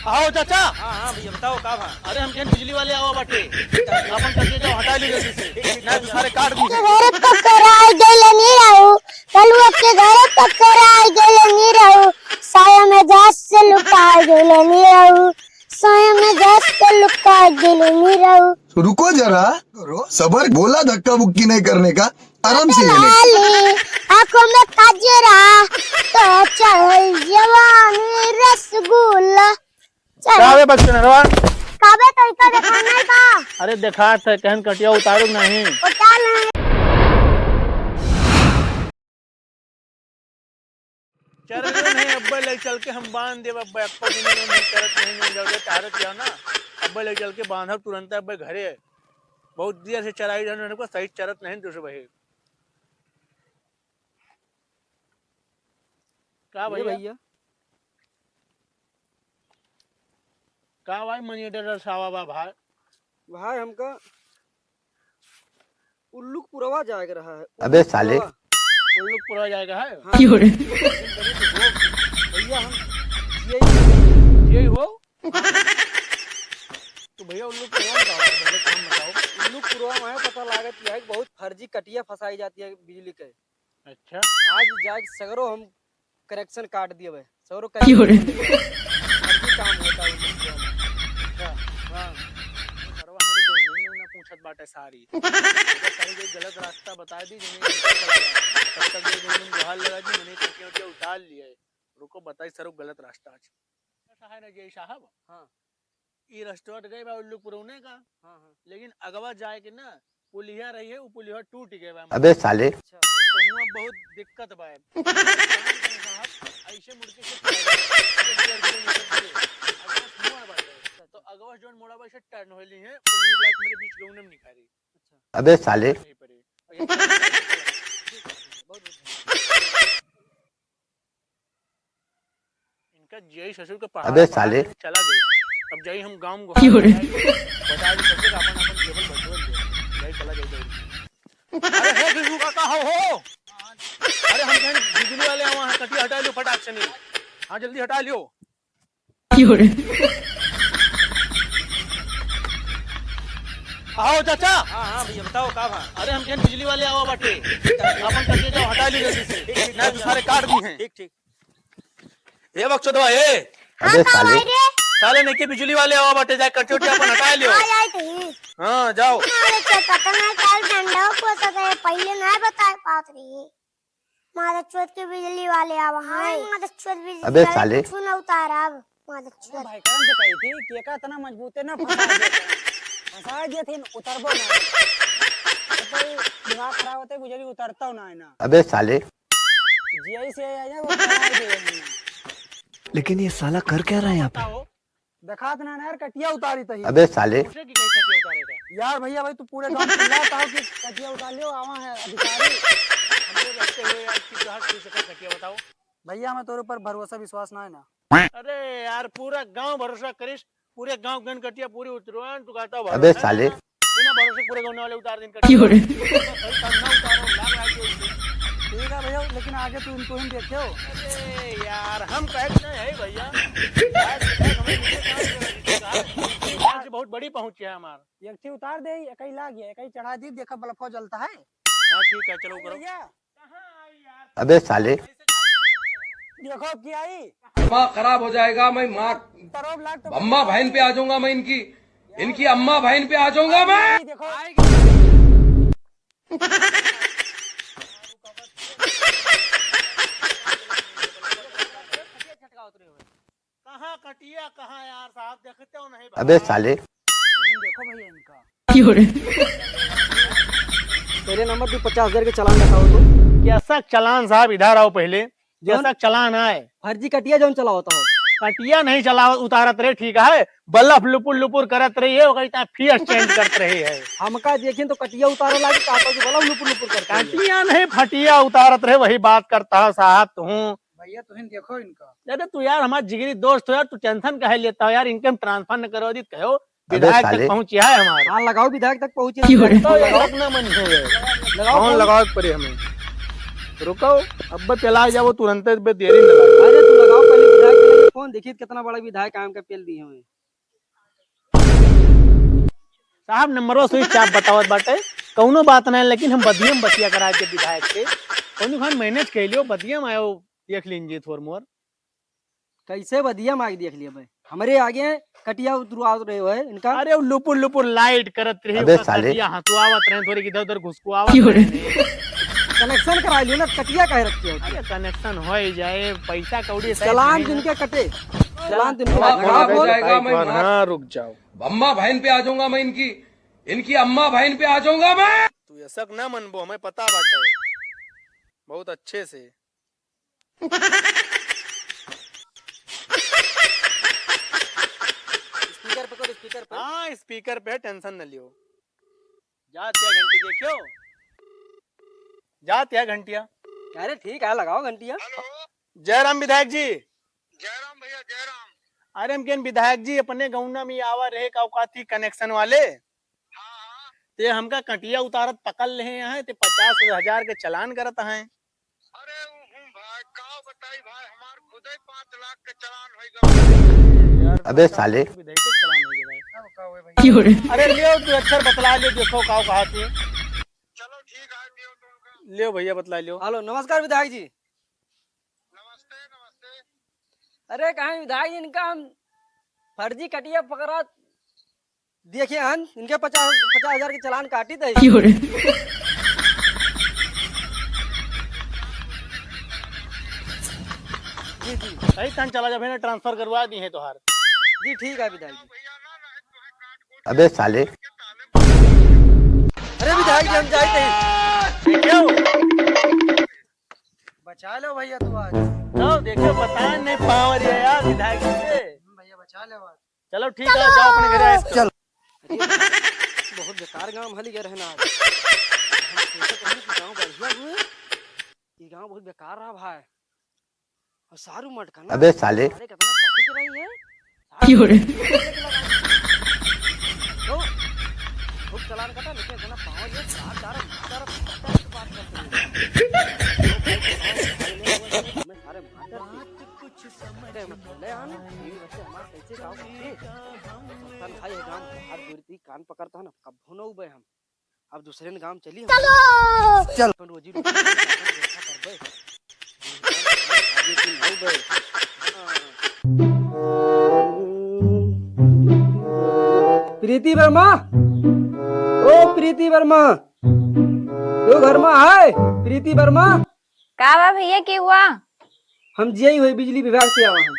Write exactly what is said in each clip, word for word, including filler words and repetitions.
आओ चाचा। हाँ, हाँ भैया, बताओ का भा? अरे, हमके बिजली वाले आवा बाटे, आपन कटिया जाओ, हटा ली जल्दी से, ना तो सारे काट दी। के घरे पकड़ाई गइले निरहू, कलुआ के घरे पकड़ाई गइले निरहू, साया में जात से लुकाई गइले निरहू, साया में जात से लुकाई गइले निरहू। रुको जरा, सबर, बोला धक्का बुक्की नहीं करने का, आराम से ये ले। लाली, आँखों में काजरा, तो चढ़ल जवानी रसगुल्ला। चल। का बे बच्चनरवा? का बे, तो इका देखा नहीं का? अरे देखा थे, कहन कटिया उतारू नहीं। उतार नहीं। चरइयो नहीं, अब्बे ले चल के हम बांध देब, अब्बे एक्को दिन में नहीं चरत नहीं, नहीं जब तक चरत जाओ ना, अब्बे ले चल के बांधब तुरंत, अब्बे घरे। बहुत देर से चराई रहने को सही चरत नहीं, दूसरे भाई। का ये भैया? भैया। का भाई मनीटर रसावा बा भाई? भाई हमका उल्लू के पुरवा जाए के रहा है। अबे उल्लू के साले। पुरवा। उल्लू के पुरवा जाए के है? हाँ। क्यों रे? भैया हम यही यही हो? तो भैया उल्लू के पुरवा का है? पहले काम बताओ। उल्लू के पुरवा में पता लागत यह है कि बहुत फर्जी कटिया फंसाई जाती है बिजली के। अच्छा। आज जाके सगरो हम कनेक्शन काट दिए बे। सगरो क्यों रे? फर्जी काम होता है उनके में। अच्छा। हाँ। सरवा हमरे गौंडे ने ना पूछत बाटे सारी। सारी जो गलत रास्ता बता दी, जिन्हें इनका चला जाए। तब तक ये गौंडे गुहार लगा दी, मैंने करके उठे उतार लिया है। रुको बताई सरो गलत रास्ता आज। ऐसा है ना जय साहब? हाँ। ई रेस्टोरेंट गए बा उल्लू पुरौने का। हाँ, हाँ। लेकिन अगवा जाए के ना पुलिया रही है, वो पुलिया टूट गए बा। अबे साले। अच्छा, हाँ। तो हुआ बहुत दिक्कत बा। ऐसे मुड़ के से चला गया। एक डेढ़ किलोमीटर दूर। अगवा से मुड़ बाटे। तो अगवा से जोन मोड़ा बा, से टर्न होली है, पुलिस लाइट मेरे बीच गौने में निकारी। अच्छा। अबे साले। यहीं पर है। बहुत, बहुत धन्यवाद। इनका जियाई ससुर के पहाड़ा अबे पहाड़ साले। में चला गए। अब जाई हम गाँव में क्यों रे? बता दी सबसे अपन अपन केबल बटोर ले। जाई चला जाई जल्दी। अरे हे बिजू का कहाँ हो? अरे हम कहें बिजली वाले आवा हैं, कटिया हटा लियो फटाक से नहीं। हाँ जल्दी हटा लियो। क्यों रे? आओ चाचा। हाँ, हाँ भैया, बताओ का भा? अरे हम कहें बिजली वाले आवा बाटे। अपन कटिया जाओ, हटा लियो जल्दी से। ठीक, ठीक, ना तो सारे काट दी हैं। ठीक, ठीक। ए बक्सोदवा, ए। हाँ, अबे का साले। भाई रे? साले नहीं के बिजली वाले आवा बाटे, जाए कटिया उटिया अपन हटा लियो। हाँ, जाए थे। हाँ, जाओ। अरे चाचा, तो मैं कल डंडा को सके पहले नहीं बताए पात रही। मादर चोद के बिजली वाले आवा हैं। हाँ, मादर चोद बिजली अबे वाले साले। कुछ ना उतारब, मादर अरे चोद। भाई, कौन से कही थी कि एका इतना मजबूत है ना, फंसा दिया था। फंसा दिया था, उतरबो ना। तो दिमाग खराब होता है, बिजली उतरता ना है ना। अबे साले। जियाई से आया है, वो फंसा दिया है। लेकिन ये साला कर क्या रहा है यहाँ पे? बताओ। देखात ना, ना यार, कटिया उतारी तही। अबे साले। पूछे कि कहीं कटिया उतारे का? यार भैया भाई, तू पूरे गांव चिल्लात हो कि कटिया उतार लियो, आवा है अधिकारी। हमरे रहते हुए यार, किस हाथ छू सके कटिया, बताओ? भैया, हमें तोरे ऊपर भरोसा विश्वास ना है ना। अरे यार, पूरा गांव भरोसा करिस, पूरे गांव गन कटिया पूरी उतरवान, तू कहता अबे भरोसा साले। ना। बिना भरोसे पूरे गाँव वाले उतार दिन कटिया। क्यों रे? भाई, तब ना उतारो, लाग रहा है कोई। ठीक है भैया, लेकिन आगे तू इनको ही देखे हो। अरे यार, हम कहे कि नहीं है भैया। आज तक हमें मिले कहाँ से? आज बहुत बड़ी पहुँच है हमार। एक ठी उतार दे, एक ही लाग गया, एक ही चढ़ा दी, देखा बल्ब जलता है। हाँ, ठीक है, चलो करो। भैया, अबे साले। देखो क्या ही। दिमाग खराब हो जाएगा, मैं मार। तरफ लाग तो अम्मा बहन पे आ जाऊंगा मैं इनकी, इनकी अम्मा बहन पे आ जाऊंगा मैं। देखो। कहाँ कटिया, कहाँ यार साहब, देखते हो नहीं अबे भाई? साले। तुम देखो भैया इनका। क्यों रे? पहले नंबर तू पचास हजार के चालान बताओ तो। कैसा चालान साहब, इधर आओ पहले। जौन कैसा चालान आए? फर्जी कटिया जौन चलावत हो। कटिया नहीं चलावत, उतारत रहे, ठीक है। बल्ब लुपुर लुपुर करत रही है, ओकर इतना fuse change करत रही है। हमका देखिन तो कटिया उतारे लागी, का तो बल्ब लुपुर लुपुर करत रही है। कटिया नहीं, फटिया उतारत रहे, वही बात करता है साहब तू। भैया, तुहिन देखो इनका। अरे तू यार हमारा जिगरी दोस्त हो यार, तू tension काहे लेता हो यार? इनके हम transfer न करवा दी, कहो अबे विधायक तक साले। पहुँची है हमारे। हाँ, लगाओ विधायक तक पहुँची। क्यों रे? तो यार, अपना मन है ये। लगाओ कौन फोन। लगाओ पड़े हमें? रुको, अब पेला जाओ तुरंत, बे देरी न लगे। अरे तू लगाओ पहले विधायक के लगे। कौन देखित कितना बड़ा विधायक आम का पेल दिए हुए। साहब, नंबरवा स्विच आप बतावत बाटे, कौनो बात नहीं, लेकिन हम बदिया में बतिया कराए के विधायक से। कौनो खान मैनेज कर लियो, बदिया में आयो, देख लीजिए थोर मोर। कैसे बदिया में आके देख लिया भाई, हमरे आगे कटिया उतरवावत रहे हो इनका। अरे, वो लुपुर लुपुर लाइट करत रही, अबे ओकर साले। कटिया हथुआवत रहे, थोड़ी इधर उधर घुसकुआवत क्यों रे? रहे। कनेक्शन करा लियो ना, कटिया काहे रखे हो? अरे, कनेक्शन हो ही जाए, पैसा कौड़ी से चालान नहीं। जिनके कटे, चालान जिनके अम्मा कटे। बहन पे जाएगा, मैं मार। हाँ, रुक जाओ। अम्मा बहन पे आ जाऊंगा मैं इनकी, इनकी अम्मा बहन पे आ जाऊंगा मैं। तू ऐसा ना मनबो, हमें पता बाटे, बहुत अच्छे से। स्पीकर पे करो, स्पीकर पे। हाँ, स्पीकर पे, टेंशन न लियो। जात या घंटी देखियो, जात या घंटिया। अरे ठीक है, लगाओ घंटिया। हेलो। जय राम विधायक जी। जय राम भैया, जय राम। अरे हम केन विधायक जी, अपने गौना में आवा रहे का औकाती कनेक्शन वाले। हाँ, हाँ। ते हमका कटिया उतारत पकड़ ले हैं, ते पचास हजार के चालान करत हैं। अरे ऊ हूँ भाई, का बताई भाई, हमार खुदे पाँच लाख के चालान होई गवा। यार, अबे साले। विधायक के चालान होई गवा। अब का होई भाई? क्यों रे? अरे लियो, तू अक्षर बतला लियो, देखो का कहा तू। चलो ठीक है, लियो तुमका। लियो भैया, बतला लियो। हेलो, नमस्कार विधायक जी। नमस्ते, नमस्ते। अरे कहाँ विधायक जी, इनका हम फर्जी कटिया पकड़ा देखे हन, इनके पचास, पचास हजार के चालान काटी दे। क्यों रे? जी, जी। सही तन चला जा, भैया, ट्रांसफर करवा दी है तोहार। जी, ठीक है विधायक जी। अबे साले। अरे विधायक जी, हम जाए थे। क्यों? बचा लो भैया तू आज। जाओ, देखो, बता नहीं पावर ये यार विधायक जी से। हम्म, भैया बचा लो आज। चलो ठीक है, जाओ अपने घरे आए। चल। अरे, बहुत बेकार गांव हली गए रहना आज। हम सोचत रहनी कि गांव बढ़िया हुए, ये गांव बहुत बेकार रहा भाई। और सारू मटका ना, अबे साले। सारे कितना पहुंच रही है। क्यों रे? तो खूब चालान कटा, लेकिन इतना पावर ये चार चार मार डारा, मार डारा, मार डारा की बात करते हैं। हमें सारे मार डारा। अरे मतलब ले आन, ये बच्चे हमारे कैसे गाँव के थे? पता नहीं भाई, ये गाँव हाथ जोड़ती कान पकड़ता है ना, कब भुनो उबे हम। अब दूसरे ने गाँव चली हम। चलो। चल। अपन रोजी रोटी करबे। प्रीति वर्मा, ओ प्रीति वर्मा, तू घर मा है? प्रीति वर्मा। का बा भैया, के हुआ? हम जियई हुई बिजली विभाग से आवा हैं।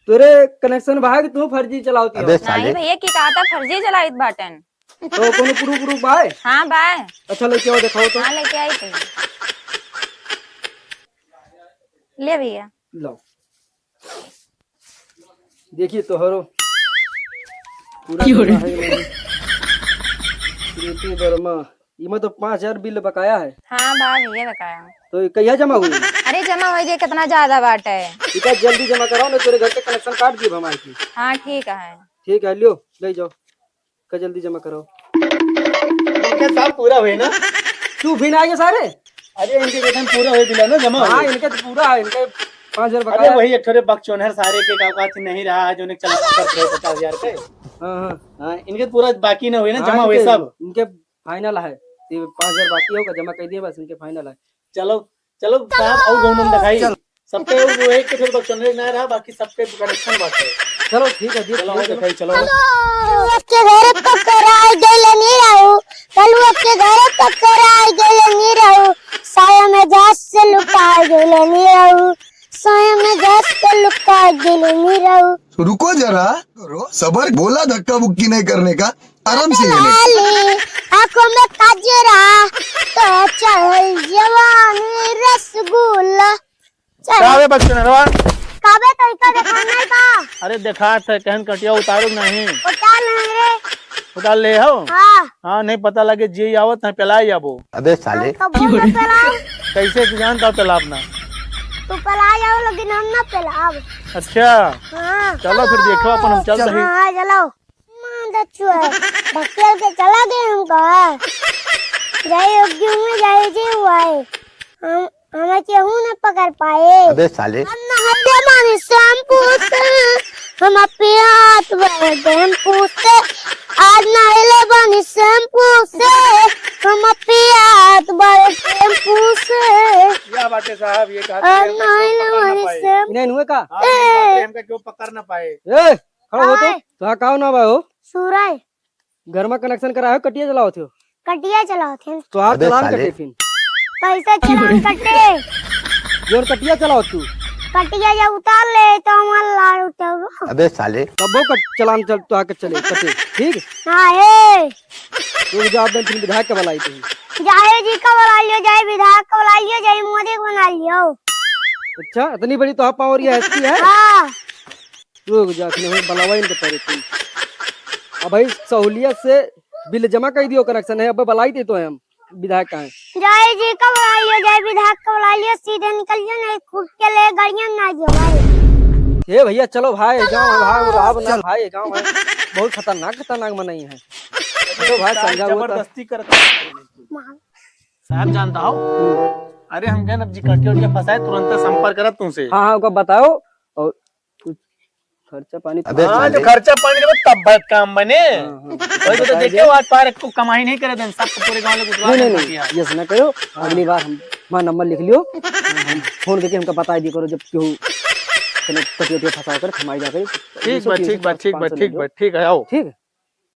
तोरे कनेक्शन बा कि तू फर्जी चलावती हो? अबे साले। नहीं भैया, की कहा था फर्जी चलाइत बाटन। तो कोनो प्रूफ, प्रूफ बाय? हाँ, बाय। अच्छा, लेके आओ, दिखाओ तो। हाँ, लेके आई थी। ले भैया। लो। देखिए, तोहरो पूरा क्यों रे? जमा है कि नहीं? प्रीति वर्मा, इमा तो पाँच हजार बिल बकाया है। हाँ, बा भैया, बकाया। तो ये कहिया जमा हुई? अरे, जमा हो जाए, कितना ज्यादा बात है। इका जल्दी जमा कराओ, नहीं तोरे घर के कनेक्शन काट दिए हमारे की। हाँ, ठीक है। ठीक है, लियो, ले जाओ। का जल्दी जमा कराओ। इनके साहब पूरा हुए ना? तू फिर आइए सारे। अरे इनके वेतन पूरा हुए बिना ना जमा हाँ, हुए। इनके तो पूरा है, इनके पाँच हजार अरे बकाया। वही एक थोड़े बकचोनहर सारे के का बात नहीं रहा, जो उन्हें चला कर दे पचास हजार पे। हाँ, हाँ। हाँ, इनके पूरा बाकी ना हुए ना, हाँ, जमा हुए इनके, सब। इनके फाइनल है, ये पाँच हजार बाकी होगा, जमा कर दिए बस, इनके फाइनल है। चलो, चलो साहब, और गौनम दिखाई। चल। सबके वो एक के फिर बकचोनहर ना रहा, बाकी सबके कनेक्शन बाटे। चलो, ठीक है, दिए, चलो, दिए, और चलो। दिखाई, चलो। कलुआ के घर पकड़ाई गइल निरहू, कलुआ के घर पकड़ाई गइल निरहू, साया में जास से लुकाई गइल निरहू, साया में जास से लुकाई गइल निरहू। रुको जरा, करो सबर, बोला धक्का मुक्की नहीं करने का, आराम से ये ले। लाली, आँखों में काजरा, तो चढ़ल जवानी रसगुल्ला। चल। का बे बकचोनहरवा? का बे तो इका देखा नहीं बा? अरे देखा था, कहन कटिया उतारू नहीं। उतार नहीं रे। उतार ले हो? हाँ। हाँ, नहीं पता लगे जी आवत है, पेलाई आबो। अबे साले। हम कबो न पेलाब। कैसे तू जानता हो पेलाब ना? तू पेलाई आओ, लेकिन हम ना पेलाब। अच्छा। हाँ। चलो फिर देखो अपन, हम चलते हैं। हाँ, हाँ, चलो। माँ दचुआ, ढकेल के चला गए हमका। जाए योग्य में जाए जे हुआ है। हम, हमें केहू न पकड़ पाए। अबे साले। हम न हल्ले शैम्पू से, हम पियात बड़े टेम्पू से, आज नहले बानी शैम्पू से, हम पियात बड़े टेम्पू से। क्या बात है साहब, ये कहा आज नहले बानी शैम्पू। इन्हें हुए का? हाँ, ये बात है, हमका क्यों पकड़ ना पाए? ए, खड़ा हो तो। हाय। तो हाँ, का नाम है हो? सूरज। घर में कनेक्शन कराए हो, कटिया चलावत हो? कटिया चलावत हैं। तो आप अबे चलान साले। कटे फिन। कैसे चलान कटे? जोर कटिया चलावत तू। कटिया जब उतार ले तो हमार लाड़ उठेगा। अबे साले। तब वो कट-, चलान चल, तो आके चले, कटे, ठीक? हाँ, हे। तू जा, अब फिर विधायक का बुलाई तू। जाहे जी का बुला लियो, जाहे विधायक का बुला लियो, जाहे मोदी का बना लियो। अच्छा, इतनी बड़ी तो आप पावर ये हस्ती है? हाँ। रुक जा, अखनी हम बलावा इनके परे तुम। अब भाई सहूलियत से बिल जमा कर दियो, कनेक्शन है, अब बलाई दे तो है हम विधायक का है। जाए जी का बुला लियो, जाए विधायक का बुला लियो, सीधे निकल जाओ, नहीं खुद के लिए गाड़ियाँ ना जो भाई। हे भैया चलो भाई, गाँव है भाई, राव ना भाई, गाँव है, बहुत खतरनाक, खतरनाक मनई है। चलो भाई, साहब समझा हुआ था। जबरदस्ती करता है। साहब जानता हो? हम्म। अरे हम कहेन अब जी कटिया उटिया फंसाए, तुरंत संपर्क करत तुमसे। हाँ, हाँ, उनका बताओ और कुछ खर्चा पानी तो अबे हाँ, जो साले। खर्चा पानी देबो तब बात काम बने। हाँ, हाँ, वही तो बताया देखे जाए। आज पार को कमाई नहीं करे देन, सब तो पूरे गाँव में गुटवा नहीं, नहीं, देन नहीं, बाकी है। ऐसा ना करो। हाँ। अगली बार हम, हमारा नंबर लिख लियो, हम फोन करके हमका बता दिया करो जब क्यों कने कटिया उटिया फंसा कर हमारी जाकर ठीक बा, ठीक बा, ठीक बा, ठीक बा, ठीक है, आओ। ठीक है।